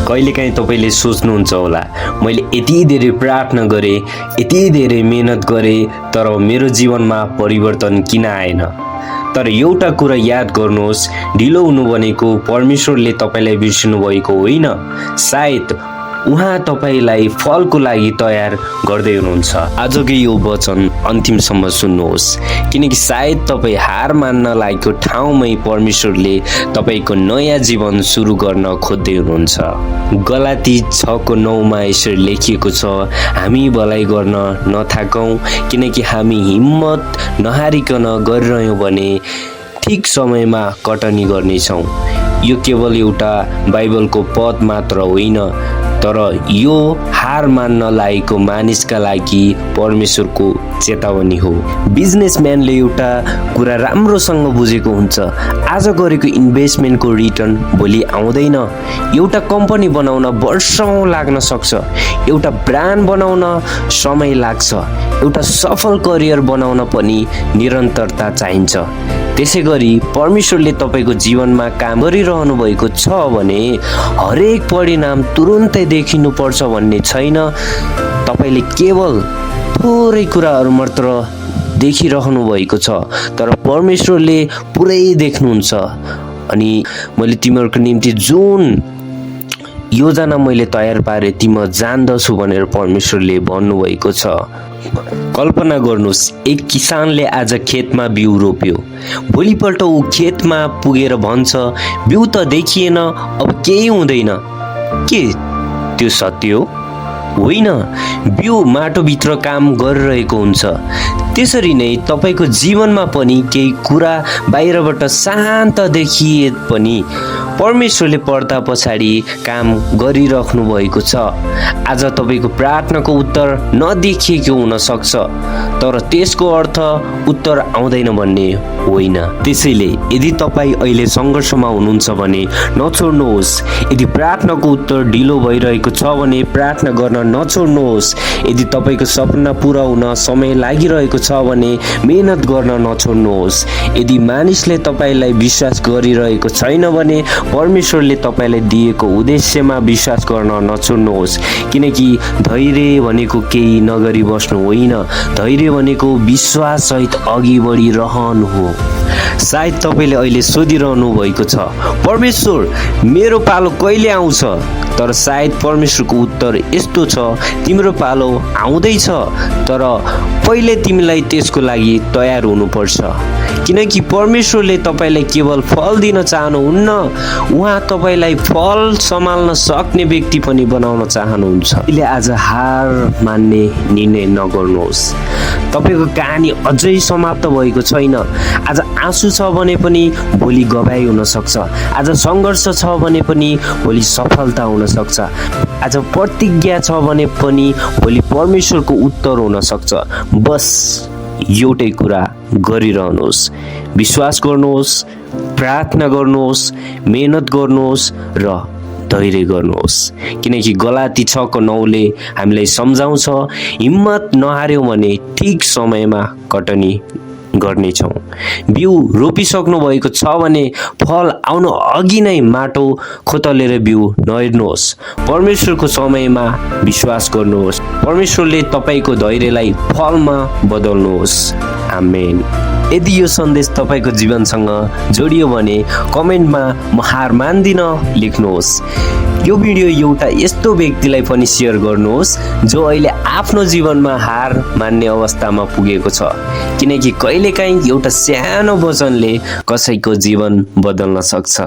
कहिलेकाहीँ तपाईले सोच्नुहुन्छ होला, मैले यति धेरै प्रार्थना गरेँ, यति धेरै मेहनत गरेँ, तर मेरो जीवनमा परिवर्तन किन आएन? तर एउटा कुरा याद गर्नुहोस्, ढिलो हुनु भनेको परमेश्वरले तपाईलाई बिर्सनु भएको होइन। सायद उहाँ तपाईलाई फलको लागि तयार गर्दै हुनुहुन्छ। आजको यो वचन अन्तिमसम्म सुन्नुहोस्, किनकि सायद तपाईँ हार मान्न लागेको ठाउँमै परमेश्वरले तपाईको नयाँ जीवन सुरु गर्न खोज्दै हुनुहुन्छ। गलाती 6:9 यसरी लेखिएको छ, हामी भलाइ गर्न नथाकौँ, किनकि हामी हिम्मत नहारिकन गरिरह्यौँ भने ठिक समयमा कटनी गर्नेछौँ। यो केवल एउटा बाइबलको पद मात्र होइन, तर यो हार मान्न लागेको मानिसका लागि परमेश्वरको चेतावनी हो। बिजनेसम्यानले एउटा कुरा राम्रोसँग बुझेको हुन्छ, आज गरेको इन्भेस्टमेन्टको रिटर्न भोलि आउँदैन। एउटा कम्पनी बनाउन वर्षौँ लाग्न सक्छ, एउटा ब्रान्ड बनाउन समय लाग्छ, एउटा सफल करियर बनाउन पनि निरन्तरता चाहिन्छ। त्यसै गरी परमेश्वरले तपाईको जीवनमा काम गरिरहनु भएको छ भने हरेक परिणाम तुरुन्तै देखिनुपर्छ भन्ने छैन। तपाईले केवल थोरै कुराहरू मात्र देखिरहनु भएको छ, तर परमेश्वरले पुरै देख्नुहुन्छ। अनि मैले तिमीहरूको निम्ति जुन योजना मैले तयार पारे तिमी जान्दछु भनेर परमेश्वरले भन्नुभएको छ। कल्पना गर्नुहोस्, एक किसानले आज खेतमा बिउ रोप्यो, भोलिपल्ट ऊ खेतमा पुगेर भन्छ, बिउ त देखिएन, अब केही हुँदैन। के त्यो सत्य हो? होइन, बिउ माटोभित्र काम गरिरहेको हुन्छ। त्यसरी नै तपाईको जीवनमा पनि केही कुरा बाहिरबाट शान्त देखिए पनि परमेश्वरले पर्दा पछाडि काम गरिराख्नु भएको छ। आज तपाईको प्रार्थनाको उत्तर नदेखिएको हुन सक्छ, तर त्यसको अर्थ उत्तर आउँदैन भन्ने होइन। त्यसैले यदि तपाईँ अहिले सङ्घर्षमा हुनुहुन्छ भने नछोड्नुहोस्। यदि प्रार्थनाको उत्तर ढिलो भइरहेको छ भने प्रार्थना गर्न नछोड्नुहोस्। यदि तपाईको सपना पुरा हुन समय लागिरहेको छ भने मेहनत गर्न नछोड्नुहोस्। यदि मानिसले तपाईलाई विश्वास गरिरहेको छैन भने परमेश्वरले तपाईलाई दिएको उद्देश्यमा विश्वास गर्न नछोड्नुहोस्। किनकि धैर्य भनेको केही नगरी बस्नु होइन, धैर्य भनेको विश्वास सहित अघि बढिरहनु हो। सायद तपाईले अहिले सोधिरहनु भएको छ, परमेश्वर मेरो पालो कहिले आउँछ? तर सायद परमेश्वरको उत्तर यस्तो छ, तिम्रो पालो आउँदैछ, तर पहिले तिमीलाई त्यसको लागि तयार हुनुपर्छ। किनकि परमेश्वरले तपाईलाई केवल फल दिन चाहनुहुन्न, उहाँ तपाईलाई फल सम्हाल्न सक्ने व्यक्ति पनि बनाउन चाहनुहुन्छ। अहिले आज हार मान्ने निर्णय नगर्नुहोस्। तपाईको कहानी अझै समाप्त भएको छैन। आज आँसु छ भने पनि भोलि गवाई हुन सक्छ। आज सङ्घर्ष छ भने पनि भोलि सफलता हुन सक्छ। आज प्रतिज्ञा छ भने पनि भोलि परमेश्वरको उत्तर हुन सक्छ। बस एउटै कुरा गरिरहनुहोस्, विश्वास गर्नुहोस्, प्रार्थना गर्नुहोस्, मेहनत गर्नुहोस् र धैर्य गर्नुहोस्। किनकि गलाती 6:9 हामीलाई सम्झाउँछ, हिम्मत नहार्यौँ भने ठिक समयमा कटनी गर्नेछौँ। बिउ रोपिसक्नु भएको छ भने फल आउनु अघि नै माटो खोतलेर बिउ नहेर्नुहोस्। परमेश्वरको समयमा विश्वास गर्नुहोस्। परमेश्वरले तपाईको धैर्यलाई फलमा बदल्नुहोस्। आमेन। यदि यो सन्देश तपाईको जीवनसँग जोडियो भने कमेन्टमा म हार मान्दिन लेख्नुहोस्। यो भिडियो एउटा यस्तो व्यक्तिलाई पनि सेयर गर्नुहोस् जो अहिले आफ्नो जीवनमा हार मान्ने अवस्थामा पुगेको छ, किनकि कहिलेकाहीँ एउटा सानो वचनले कसैको जीवन बदल्न सक्छ।